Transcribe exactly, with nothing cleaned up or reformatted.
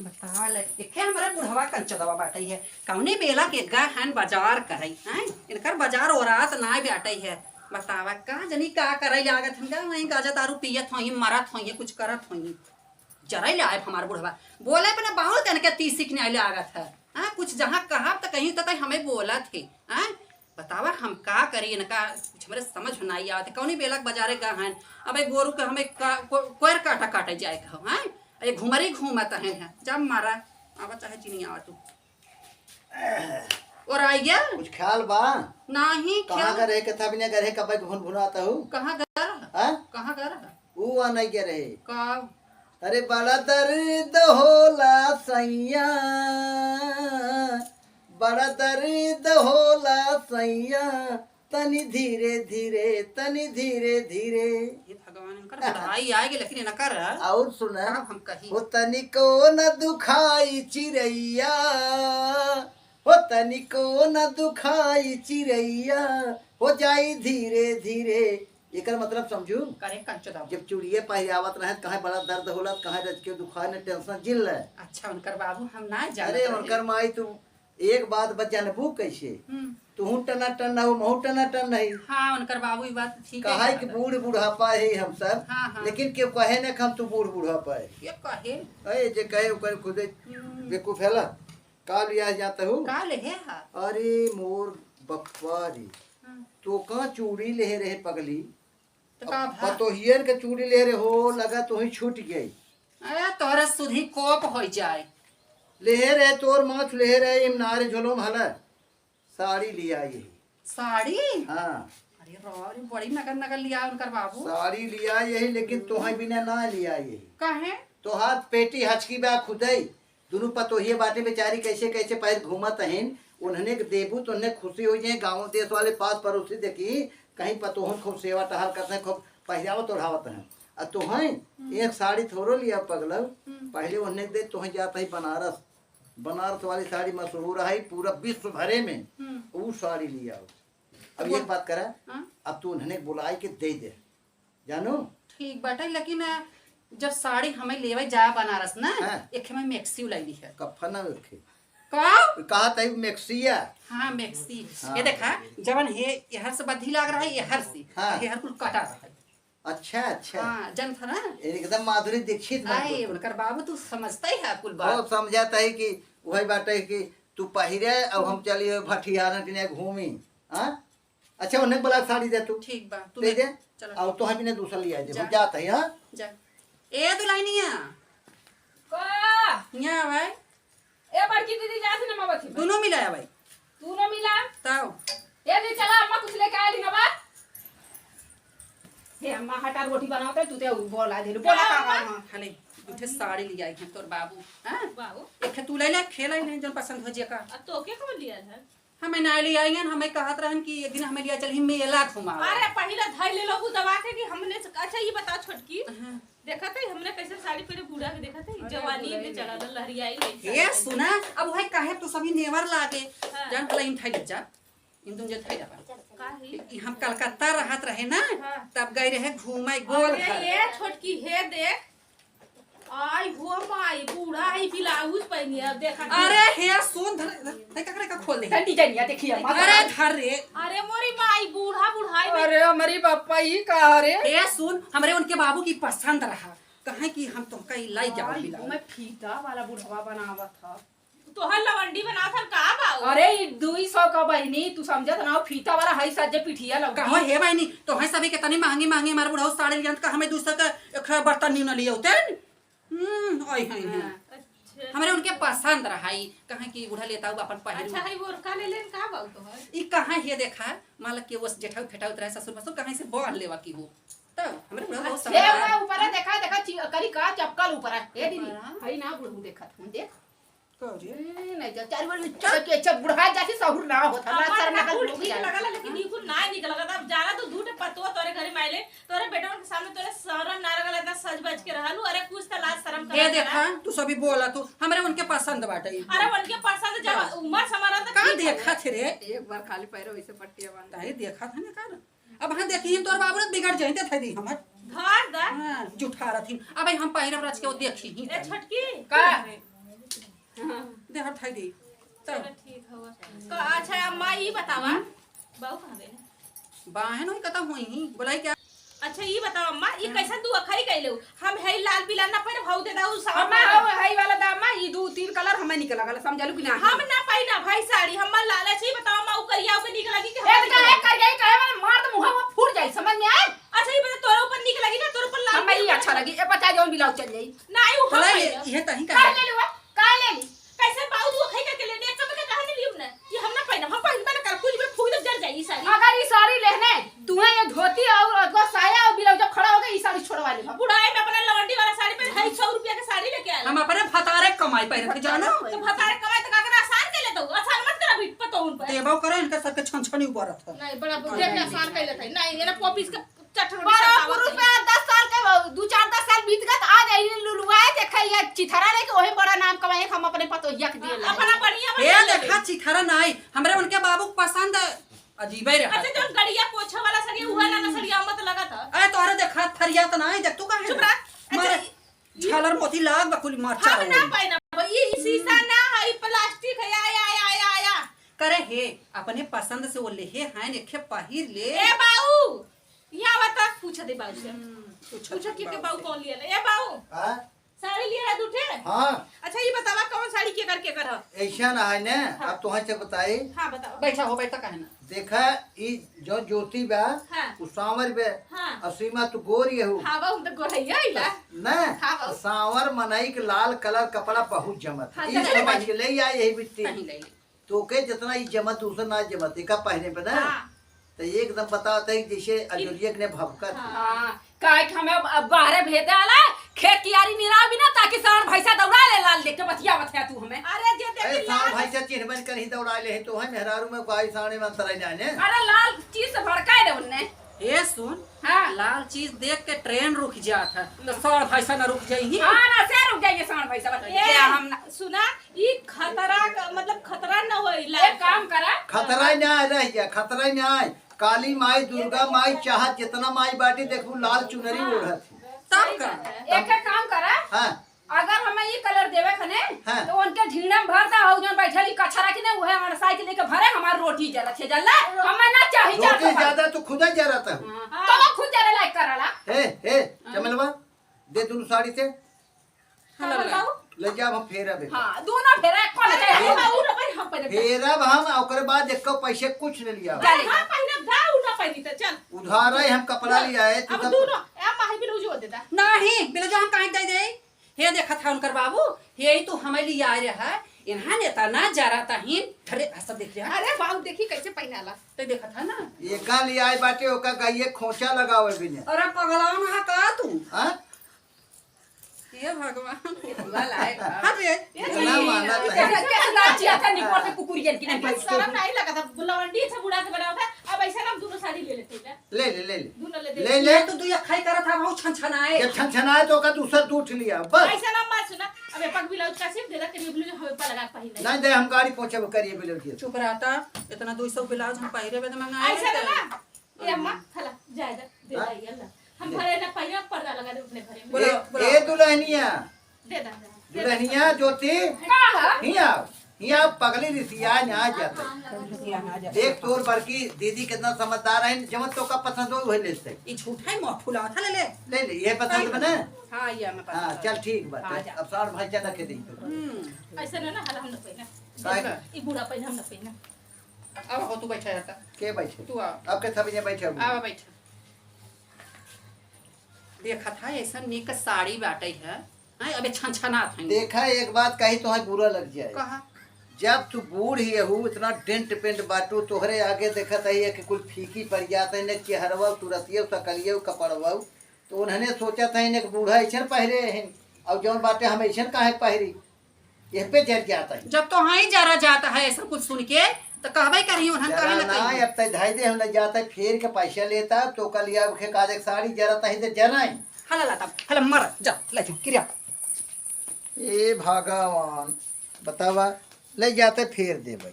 बतावा ले, देखे हमरे बुढ़वा कंचदवा बाटइ है, कौने बेला के गहन बाजार करइ, हैं? इनकर बाजार ओरात नाय बाटइ है। बतावा, का जनी का करइ लागत हन, का वहीं गाजा दारू पियत होइहीं, मरत होइहीं, कुछ करत होइहीं। जरइ लायब हमार बुढ़वा, बोलइ पे ना बहुत इनके तीसी के नाय लागत है। हाँ, कुछ जहाँ कहब त कहीं त हमें बोलत है, हैं? बतावा, हम का करी, इनका कुछ हमरे समझ में नाई आवत है। कौनी बेला के बाजारे गहन, अबे गोरू के हमें का, को-, कोयर काटा काटे जाए के हो, हैं? ये घुमरी घूमत हैं, हैं? जब मारा, आवा चाहे चीनी आवा तू। और आ गया? कुछ ख्याल बा? नाही, कहाँ ख्याल। का रहे, कथा बिना गरहे, कबे के भुनभुनात हऊ? कहाँ गर? हाँ? कहाँ गर? ऊ आ नहीं गया रहे। का? अरे बड़ा दर्द होला सैया, बड़ा दर्द होला सैया, तनी धीरे धीरे, तनी धीरे धीरे। हे भगवान, इनकर बुढ़ाई आए गे, लेकिन इनकर और सुना, का हम कही? हो तनिको न दुखाई चिरैया, हो तनिको न दुखाई चिरैया, हो जाई धीरे धीरे। एकर मतलब समझू? करे कंचो दाऊ। जब चूड़िए पहिरावत रहे, कहे बड़ा दर्द होला, कहे रज के दुखाए न टेंशन जिन ले। अच्छा, उनकर बाबू हम ना जानत अरे, रहे। उनकर माई तू एक बात बा, जानबू कैसे? हम्म। तुहू टनाटन ना हो, महू टनाटन नहीं। हाँ, उनकर बाबू ई बात ठीक है कहा है कि कहत। बूढ़ बुढ़ापा है हम सब, हाँ, हाँ। लेकिन केहू कहे ना कि हम तू बूढ़ बुढ़ापा है। के कहे? अरे, जे कहे ओकर खुदे हम्म। बेवकूफ है ला। का लिया जाता हूँ? का ले है हा? अरे मोर बप्पा रे, हम्म। तो का चूड़ी ले रहे पगली? तो अब का भा? पतोहियन के चूड़ी ले रहे हो, लगा तो ही छूट गई। अरे, तोहरा सुधी कोप हो जाए। ले रहे तोर माछ, ले रहे इम नारे झोलो में हला। साड़ी लिया यही। साड़ी? हाँ। अरे रो, अरे बड़ी नगर नगर लिया उनकर बाबू। साड़ी लिया यही, लेकिन तोहे बिना ना लिया यही। काहे? तोहार पेटी हचकी बा खुदई। दुनू पतोहिए बाटे बेचारी, कैसे कैसे पहिर घूमत हइन। उन्हने के देबू तो उन्हें खुशी हो जाए, गाँव देश वाले पास पड़ोसी देखी, कहीं पतोहन खूब सेवा टहल करते हैं, खूब पहिरावत ओढ़ावत हैं। आ तोहें हम्म। एक साड़ी थोड़ो लिया पगलऊ, हम्म। पहले उन्हें दे, तोहें जात ही बनारस, बनारस वाली साड़ी मशहूर है पूरा विश्व भरे में, हम्म। ऊ साड़ी लिया। अब अब एक वो बात करा, हाँ? अब तू उन्हें बुलाई के दे दे, जानो? ठीक बाटे, लेकिन, अ, जब साड़ी हमें लेवे जा बनारस ना, हाँ। एक हमें मैक्सी उलाई ली है। कफन ना रखे। का? कहा तई मैक्सिया। हाँ, मैक्सी। हाँ। ये देखा, जवन हे, ये हर से बद्धी लाग रहा है, ये हर से, हाँ। ये हर कुल कटा रहा है। अच्छा, अच्छा। हाँ, जन था ना? एकदम माधुरी दीक्षित बन आई, गई। उनकर बाबू तू समझता ही है कुल बात। वो समझाता है कि वही बात है कि तू पहिरे, अब हम चलिए भठियारन के लिए घूमी। हाँ? अच्छा, उन्हें बोला साड़ी दे तू। ठीक बा, तू दे ले, दे। चलो। और तो हम इन्हें दूसरा लिया दे, जा। हम जाता है, हाँ? जा। ए दुल्हनिया। का? यहाँ आवे। ए बड़की दीदी, जा से नमावत ही। दोनों मिला आवे। दोनों मिला? तब। ए दीदी, चला, अम्मा कुछ लेके आली ना बा। हे अम्मा, हटा, रोटी बनावत है, तू ते बोला दे, बोला का अम्मा? का? हले, उठे साड़ी लिया है तोर बाबू, हाँ? बाबू। एक तू ले ले, खेला ही नहीं, जौन पसंद हो जे का। अब तो के कौन लिया है? हमें ना ले आइहन, हमें कहत रहन कि एक दिन हमें लिया चलही मेला घुमावे। अरे, पहिले धइ ले लोगु दबा के कि हमने से, अच्छा, ये बताओ छोटकी, हाँ। देखत है हमने कैसे साड़ी पहने बूढ़ा के देखत है, अरे, जवानी बूढ़ा में ही चला नहीं। लहरियाई नहीं ए, चला। सुना, अब वही काहे तू सभी नेवर लागे, हाँ। जान भला इन थैले जा, इन तुम जे थैले बा। का है? ई हम कलकत्ता रहत रहे ना, हाँ। तब गए रहे घूमे गोल अरे, घर। ये छोटकी है देख, आई हो माई, बूढ़ा है, ब्लाउज पहनी है, देखा। अरे हे सुन, धर, धर, धर, का करे का खोल दे। ठंडी जनिया, देखिए, मत अरे धर। धर रे। अरे मोरी माई, बूढ़ा, बुढ़ाई में। अरे हमारी बापा, ई का रे? हे सुन, हमरे उनके बाबू की पसंद रहा, कहे कि हम तुमका ई लाई जाओ आई, ब्लाउज। मैं फीता वाला बुढ़वा बनावत ह। तोहर लवंडी बनावत हन का बाऊ? अरे, ई दुई सौ का बहिनी, तू समझत ना हो, फीता वाला हई सज्जे पिठिया लौकी। कहो हे बहिनी, तोहे सभी के तनी महंगी महंगी हमार बुढ़ऊ साड़ी लियंत का हमें दू सौ का एक बर्तन न्यू न लियो तेन। हम्म, ओए, हैं, हैं। हाँ, अच्छा। हमरे उनके पसंद रहा, ई कहे कि बूढ़ा लेता हूँ अपन पहिरू। अच्छा, हई बोरका ले लेन का बाऊ तोहर? ई कहाँ हे देखा, मालक के वो जेठाऊ फेटाऊ तरह ससुर भसुर कहीं से बांध लेवा की हो। तब हमरे बुढ़ऊ बहुत हे समझदार। ओकरा ऊपर है, देखा, देखा, ची-, करी का चपकल ऊपर है। हे दीदी, ऊपर, हाँ। हई ना बुढ़ऊ देखत हूँ, देख। का रे? ए, नहीं जा, चार बार में चल के, चल, बुढ़ा जाती, सहूर ना होता, ना अम्मा, शर्म ना ना कुल लोग ठीक जाए। लगला, लेकिन ई कुल ना निक लगता। अब जाना तू दू ठे पतोह तोरे घरे में आइले, तोरे बेटवन के सामने तोरे शर्म ना लगला, इतना सज बज के रहलू। अरे, कुछ त लाज शर्म ये करा देखा, करा। तू सभी बोला, तू, हमरे उनके पसंद बाटे ई। अरे, उनके पसंद जब हाँ। उमर समारा त का ठीक है। देखा थे रे? एक बार खाली पैरों ऐसे पट्टियां बांध। ताई देखा था ना का? अब हाँ देखी, तोर बाबू रे बिगड़ जाई, ते थे दी हमर। धर दा। हाँ, जुठा रथी। अबे हम पहिरब रच के वो देखी ही ए ताई। छोटकी। का? दी। चलो, ठीक हवा। क-, अच्छा, अम्मा, ई बतावा, हम्म? बाऊ कहाँ गए? बाहन हुई, कतौ हुई ही, बोलाई क्या? अच्छा, ई बतावा, अम्मा, ई हम्म। कैसन तू अखई कैले हो? हम है लाल पीला ना पहने, भाऊ दे दाऊ साहब अम्मा, ना। हो, है वाला दा, अम्मा, ई दू तीन कलर हमें निकल गल, समझलू कि ना? हम ना पहना भाई साड़ी, हमार लालच ही बतावा, अम्मा, उ करिया ओके निकल लगी कि ए, हमें तो निकल काहे कर गई, काहे वाला मार तो मुंह में फूट जाई, समझ में आए? अच्छा, ई बता, तोरे ऊपर निकल लगी ना, तोरे ऊपर लाल हमें ई पीला अच्छा पहना। लगी, ए, बता, जौन ब्लाउज चल जाई। ना, ई उ हम काहे ले, पहनब। इहे तहीं काहे काहे ले लेवा? काहे ले ली? कैसे बाऊ तू है करके ले, देख कब के काहे नहीं लियो ना? ये हम ना पहनब, हम पहनबे ना कर, कुछ में फूल जर जाई ई साड़ी। अगर ई साड़ी लेहने, तुम्हें ये धोती और अथवा साया और ब्लाउज जब खड़ा हो गया, ई साड़ी छोड़वा ले। बुढ़ाई में अपना लवंडी वाला साड़ी पहन, है सौ रुपया के साड़ी लेके आला। हम अपने भतारे कमाई पहन के जानो। तो भतारे कमाई तो का करे, आसान के ले दो, आसान मत कर अभी पतोहन पर। देबो करे, इनका सबके छन छनी उबरत है। नहीं, बड़ा बुढ़िया के आसान कर लेते हैं। नहीं, ये ना पॉपिस के चटरोटी बड़ा सतावत पुरुष है। में दस साल के, दू चार दस साल बीत गए, तो आज आई लुलुआए, देखे ये चिथरा लेके वही बड़ा नाम कमाए, हम अपने पतोहिया के दिए हाँ, लाए। अपना बढ़िया ए, बढ़िया देखा, लगे। चिथरा नाई, हमरे उनके बाबू के पसंद अजीबे रहा। अच्छा, जौन गड़िया पोछे वाला सड़िया, उहे ना, ना सड़िया मत लगा था। अरे, तोहरे देखा, थरिया तो नाई, देख तू काहे चुप रहा। अच्छा, मारे, ई झालर मोती लाग बकुली मार हम चाहो। ना पाइना, ई, ई शीशा ना है, ई प्लास्टिक है, या, या, या, या, या। करे हे, अपने पसंद से वो लेहे हैं, एखे पहिर ले। ए बाऊ, यहाँ बता, पूछ दे बाऊ से। हम्म, पूछा पूछा था कि, कि बाऊ बाऊ से। कौन लिया ले? ए बाऊ, हाँ? साड़ी लिया है दू ठे? हाँ। अच्छा, ये बतावा, कौन साड़ी केकर, केकर है? ऐसा ना है ने, हाँ। अब तोहे से बताई। हाँ, बतावा। बैठा हो, बैठा काहे ना? देखा, ई जो ज्योति बा, हाँ। उ सांवर बे, हाँ। और सीमा तू गोरी है हो। हाँ, बा, हम तो गोरैया ही ला। न, हाँ, बा। सांवर मनई के लाल कलर कपड़ा बहुत जमत है। हाँ, ई जमत समझ है। के ले आ यही बिट्टी। नहीं ले ली। तोके जितना ई जमत, दूसर ना जमत, एका पहने पे ना, हाँ। तो ये एकदम बतावत है जैसे अजुरिया के ने भभकत। हाँ। हाँ, काहे कि हमें अब, अब बाहरे भेजे आला, खेत कियारी निराव भी ना, ताकि साँड़ भैंसा दौड़ा ले लाल लेके, बतिया, बतिया तू हमें। अरे, जे अरे, देखी साँड़ लाल भैंसा चिन्हबन करही दौड़ा ले, तो है मेहरारू में गाय साँड़े में अंतर है जाने। अरे, लाल चीज से भड़काए दे उनने। ए सुन, हाँ। लाल चीज देख के ट्रेन रुक जात है, तो साँड़ भैंसा ना रुक जाई। हाँ, ना से रुक जाइए साँड़ भैंसा, बस ए, क्या हम ना सुना, ई खतरा का, मतलब, खतरा न होई, एक काम करा। खतरा ही ना रह जा, खतरा ही ना आए। काली माई, दुर्गा माई, चाहे जितना माई बाटी, देखू, लाल चुनरी ओढ़त है। तब का? एक, एक काम करा। हाँ। अगर हमें ई कलर देवे खने, हाँ। तो उनके ढींगना में भर दा, और जौन बैठल ई कचरा की ना, उहे हमारे साइकिल लेके भरे, हमार रोटी जरत है, जल्ला। हमें ना चाही, जा रोटी तो भाई। ज्यादा तू खुदा जरत है। हाँ, तो वो खुद जरे लायक कराला। हे, हे, हाँ। चमेलवा, दे दुनू साड़ी से। हाँ, हाँ, लगा। बताओ। ले जाब हम फेरब एक। हाँ, दोनों फेरा, एक कौन अरे, जाए? हाँ, हाँ, उ ना पहन, हम पहनब। फेरब हम, ओकरे बाद एको पैसे कुछ न लिया। अरे, हम पहनब, दा, उ ना पहनी त, चल। उधार है, हम कपड़ा हाँ, लिया है, तू अब सब दोनों, ए, माही ब्लाउज वो दे दा। नहीं, ब्लाउज हम काहे दे दे? हे देखत है उनकर बाबू, हे ही तो हमें लिया रहा है, इन्हां नेता ना जा रहा था ही, अरे, ऐसा देख लिया। अरे, बाबू, देखी कैसे पहनाला। ते देखत है ना? ये का लिया है बाटे, ओका गाइए खोंचा लगावे बिना। अरे, पगलावन है का तू? हाँ? हे भगवान। ये बुआ लाए बा। हट रे। ये इतना चुन्नी मानत है। कैसे, कैसे नाचिया था निपोर के कुकुरियन की नहीं। शर्म नहीं लगा था, लवंडी से बुढ़ा के बनावा था, अब ऐसा ना हम दोनों साड़ी ले लेते हैं। ले ले, ले ले। दोनों ले ले। ले ले। ये तो तू ये खाई करत है, बहुत छन छन आए। जब छन छन आए तो ओका दूसर दू ठे लिया, बस। ऐसा ना मत सुना, अब ये पग ब्लाउज का सिर्फ दे दे, करीब ब्लाउज हमें पर लगा पहिने। नहीं दे, हम गाड़ी पहुँचे करिए ब्लाउज ये। चुप रहता, इतना दो सौ ब्लाउज हम पहिरे बदे मंगाए ऐसा थे। ना, ए अम्मा, हला, जाए दे, दे हाँ? दाई, अल्लाह। हम ले। भरे ना पाई, अब पर्दा लगा दे अपने घरे में। बोलो, ए, बोलो। ए दुल्हनिया। दे दा, दे दा। दुल्हनिया ज्योति। का है? हिया, हिया पगली रिसिया ना जाते। रिसिया ना जाते। देख तोर बड़की दीदी कितना समझदार है, जवन तोका पसंद हो वही ले सकते। ई झूठा ही मुंह फुलावत है, ले ले। ले ले, ये पसंद बने? हाँ, ये हमें पसंद हाँ, है। चल ठीक बात हाँ, है। जा। अब साँड़ भैंसा रखे दी तो। हम्म। ऐसे ना, ना, हला हम ना पहिना। काहे? ई बूढ़ा पहिना, हम ना पहिना। अब हो तू बैठा रहता। के बैठे? तू आ। अब के थबिया बैठे हुए? आवा बैठा। देखत है, ऐसा नीक साड़ी बाटै है। हैं, अबे छनछनात है। देखा, एक बात कही, तोहे बुरा लग जाए। कहा? जब तू बूढ़ ही हू, इतना डेंट पेंट बाटू, तोहरे आगे देखत है कि कुल फीकी पड़ जात है, ने चेहरवा, तुरतिया, सकलिया, कपड़वा, तो उन्हने सोचत है, ने बूढ़ा ऐसन पहिरे हैं, और जौन बाटे हम ऐसन काहे पहिरी? एह पे जर जात है। जब तो हाँ ही जरा जाता है ऐसा कुछ सुन के, तो कहबे करी उन्हन जरा कहे ना ना, कही। अब तय धाई दे हम ले जाता है, फेर के पैसा लेता, तो कल या उखे का देख साड़ी जरा तही दे जरा ही। हला लाता, हला मर, जा, ले जा, किरिया। ए भगवान, बतावा, ले जाते फेर देबे।